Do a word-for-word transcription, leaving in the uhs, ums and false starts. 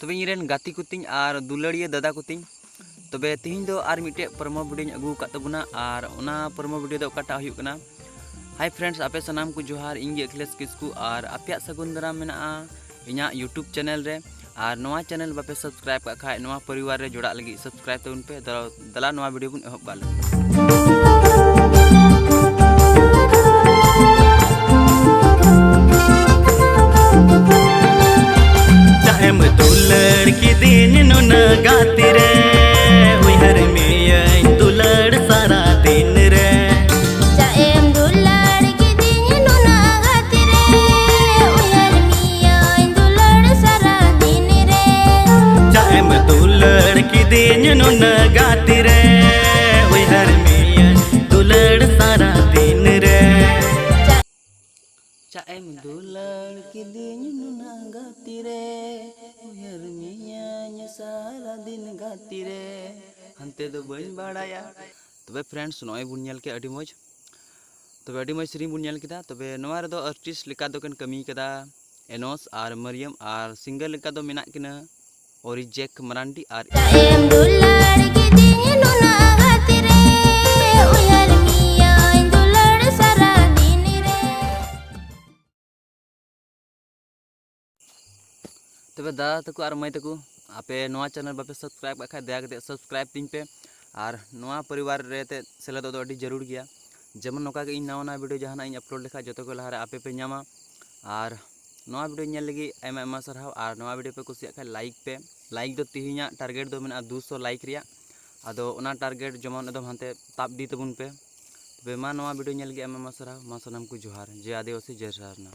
ᱛᱚᱵᱮ ᱤᱧᱨᱮᱱ ᱜᱟᱛᱮ ᱠᱚᱛᱤᱧ ᱟᱨ ᱫᱩᱞᱟᱹᱲᱤᱭᱟᱹ ᱫᱟᱫᱟ ᱠᱚᱛᱤᱧ, ᱛᱚᱵᱮ ᱛᱤᱦᱤᱧ ᱫᱚ ᱟᱨ ᱢᱤᱫᱴᱮᱡ promo video ᱧ ᱟᱹᱜᱩ ᱟᱠᱟᱫ ᱛᱟᱵᱚᱱᱟ᱾ ᱟᱨ ᱚᱱᱟ promo video ᱫᱚ ᱚᱠᱟᱴᱟᱜ ᱦᱩᱭᱩᱜ ᱠᱟᱱᱟ, hi friends, ᱟᱯᱮ ᱥᱟᱱᱟᱢ ᱠᱚ ᱡᱚᱦᱟᱨ, ᱤᱧ ᱜᱮ ᱟᱠᱷᱤᱞᱮᱥ ᱠᱤᱥᱠᱩ ᱟᱨ ᱟᱯᱮᱭᱟᱜ ᱥᱟᱹᱜᱩᱱ ᱫᱟᱨᱟᱢ ᱢᱮᱱᱟᱜᱼᱟ ᱤᱧᱟᱹᱜ YouTube channel ᱨᱮ᱾ ᱟᱨ ᱱᱚᱣᱟ channel ᱵᱟᱯᱮ subscribe ᱠᱟᱜ ᱠᱷᱟᱡ, ᱱᱚᱣᱟ ᱯᱚᱨᱤᱵᱟᱨ ᱨᱮ ᱡᱚᱲᱟᱜ ᱞᱟᱹᱜᱤᱫ subscribe ᱛᱟᱵᱚᱱ ᱯᱮ᱾ ᱫᱮᱞᱟ, ᱫᱮᱞᱟ ᱱᱚᱣᱟ video ᱵᱚᱱ ᱮᱦᱚᱵ ᱠᱟᱜ ᱞᱮᱜᱮ᱾ ᱪᱟᱜ ᱮᱢ ᱫᱩᱞᱟᱹᱲ ᱠᱤᱫᱤᱧ ᱱᱩᱱᱟᱹᱜ ᱜᱟᱛᱮ ᱨᱮ, ᱩᱭᱦᱟᱹᱨ ᱢᱮᱭᱟᱹᱧ ᱫᱩᱞᱟᱹᱲ ᱥᱟᱨᱟ ᱫᱤᱱ ᱨᱮ᱾ ᱪᱟᱜ ᱮᱢ ᱫᱩᱞᱟᱹᱲ ᱠᱤᱫᱤᱧ ᱱᱩᱱᱟᱹᱜ ᱜᱟᱛᱮ ᱨᱮ, ᱩᱭᱦᱟᱹᱨ ᱢᱮᱭᱟᱹᱧ ᱫᱩᱞᱟᱹᱲ ᱥᱟᱨᱟ ᱫᱤᱱ ᱨᱮ᱾ ᱪᱟᱜ ᱮᱢ ᱫᱩᱞᱟᱹᱲ ᱠᱤᱫᱤᱧ ᱱᱩᱱᱟᱹᱜ ᱜᱟᱛᱮ ᱨᱮ, ᱩᱭᱦᱟᱹᱨ ᱢᱮᱭᱟᱹᱧ ᱫᱩᱞᱟᱹᱲ ᱥᱟᱨᱟ ᱫᱤᱱ ᱨᱮ᱾ ᱪᱟᱜ ᱮᱢ ᱫᱩᱞᱟᱹᱲ ᱠᱤᱫᱤᱧ ᱱᱩᱱᱟᱹᱜ ᱜᱟᱛᱮ ᱨᱮ, ᱩᱭᱦᱟᱹᱨ ᱢᱮᱭᱟᱹᱧ ᱥᱟᱨᱟ ᱫᱤᱱ ᱜᱟᱛᱮ ᱨᱮ, ᱦᱟᱱᱛᱮ ᱫᱚ ᱵᱟᱹᱧ ᱵᱟᱲᱟᱭᱟ᱾ ᱛᱚᱵᱮ friends, ᱱᱚᱜᱼᱚᱭ ᱵᱚᱱ ᱧᱮᱞ ᱠᱮᱫ ᱟᱹᱰᱤ ᱢᱚᱡᱽ, ᱛᱚᱵᱮ ᱟᱹᱰᱤ ᱢᱚᱡᱽ ᱥᱮᱨᱮᱧ ᱵᱚᱱ ᱧᱮᱞ ᱠᱮᱫᱟ᱾ ᱛᱚᱵᱮ ᱱᱚᱣᱟ ᱨᱮᱫᱚ artist ᱞᱮᱠᱟ ᱫᱚᱠᱤᱱ ᱠᱟᱹᱢᱤ ᱠᱟᱫᱟ ᱮᱱᱚᱥ ᱟᱨ ᱢᱟᱨᱤᱭᱟᱢ, ᱟᱨ singer ᱞᱮᱠᱟ ᱫᱚ ᱢᱮᱱᱟᱜ ᱠᱤᱱᱟ ᱚᱨᱤᱡᱮᱠ ᱢᱟᱨᱟᱱᱰᱤ ᱟᱨ ᱪᱟᱜ ᱮᱢ ᱫᱩᱞᱟᱹᱲ ᱠᱤᱫᱤᱧ ᱱᱩᱱᱟᱹᱜ ᱜᱟᱛᱮ ᱨᱮ, ᱩᱭᱦᱟᱹᱨ ᱢᱮᱭᱟᱹᱧ ᱫᱩᱞᱟᱹᱲ ᱥᱟᱨᱟ ᱫᱤᱱ ᱨᱮ᱾ ᱛᱚᱵᱮ ᱫᱟᱫᱟ ᱛᱟᱠᱚ ᱟᱨ ᱢᱟᱹᱭ ᱛᱟᱠᱚ, ᱟᱯᱮ ᱱᱚᱣᱟ channel ᱵᱟᱯᱮ subscribe ᱠᱟᱜ ᱠᱷᱟᱡ, ᱫᱟᱭᱟ ᱠᱟᱛᱮ subscribe ᱛᱤᱧ ᱯᱮ᱾ ᱟᱨ ᱱᱚᱣᱟ ᱯᱚᱨᱤᱵᱟᱨ ᱨᱮ ᱛᱮ ᱥᱮᱞᱮᱫᱚᱜ ᱫᱚ ᱟᱹᱰᱤ ᱡᱟᱹᱨᱩᱲ ᱜᱮᱭᱟ᱾ ᱡᱮᱢᱚᱱ ᱱᱚᱝᱠᱟ ᱜᱮ ᱤᱧ ᱱᱟᱣᱟ ᱱᱟᱣᱟ video ᱡᱟᱦᱟᱱᱟᱜ ᱤᱧ upload ᱞᱮᱠᱷᱟᱡ, ᱡᱚᱛᱚ ᱠᱷᱚᱡ ᱞᱟᱦᱟᱨᱮ ᱟᱯᱮ ᱯᱮ ᱧᱟᱢᱟ᱾ ᱟᱨ ᱱᱚᱣᱟ video ᱧᱮᱞ ᱞᱟᱹᱜᱤᱫ ᱟᱭᱢᱟ ᱟᱭᱢᱟ ᱥᱟᱨᱦᱟᱣ᱾ ᱟᱨ ᱱᱚᱣᱟ video ᱯᱮ ᱠᱩᱥᱤᱭᱟᱜ ᱠᱷᱟᱡ, like ᱯᱮ᱾ Like ᱫᱚ ᱛᱤᱦᱤᱧᱟᱜ target ᱫᱚ ᱢᱮᱱᱟᱜᱼᱟ ᱫᱩᱥᱚ like ᱨᱮᱭᱟᱜ, ᱟᱫᱚ ᱚᱱᱟ target ᱡᱮᱢᱚᱱ ᱮᱠᱫᱚᱢ ᱦᱟᱱᱛᱮ ᱛᱟᱵ ᱤᱫᱤ ᱛᱟᱵᱚᱱ ᱯᱮ᱾ ᱛᱚᱵᱮ ᱢᱟ, ᱱᱚᱣᱟ video ᱧᱮᱞ ᱞᱟᱹᱜᱤᱫ ᱟᱭᱢᱟ ᱟᱭᱢᱟ ᱥᱟᱨᱦᱟᱣ᱾ ᱢᱟ ᱥᱟᱱᱟᱢ ᱠᱚ ᱡᱚᱦᱟᱨ, ᱡᱮ ᱟᱹᱫᱤᱵᱟᱹᱥᱤ, ᱡᱮ ᱥᱟᱨᱱᱟ᱾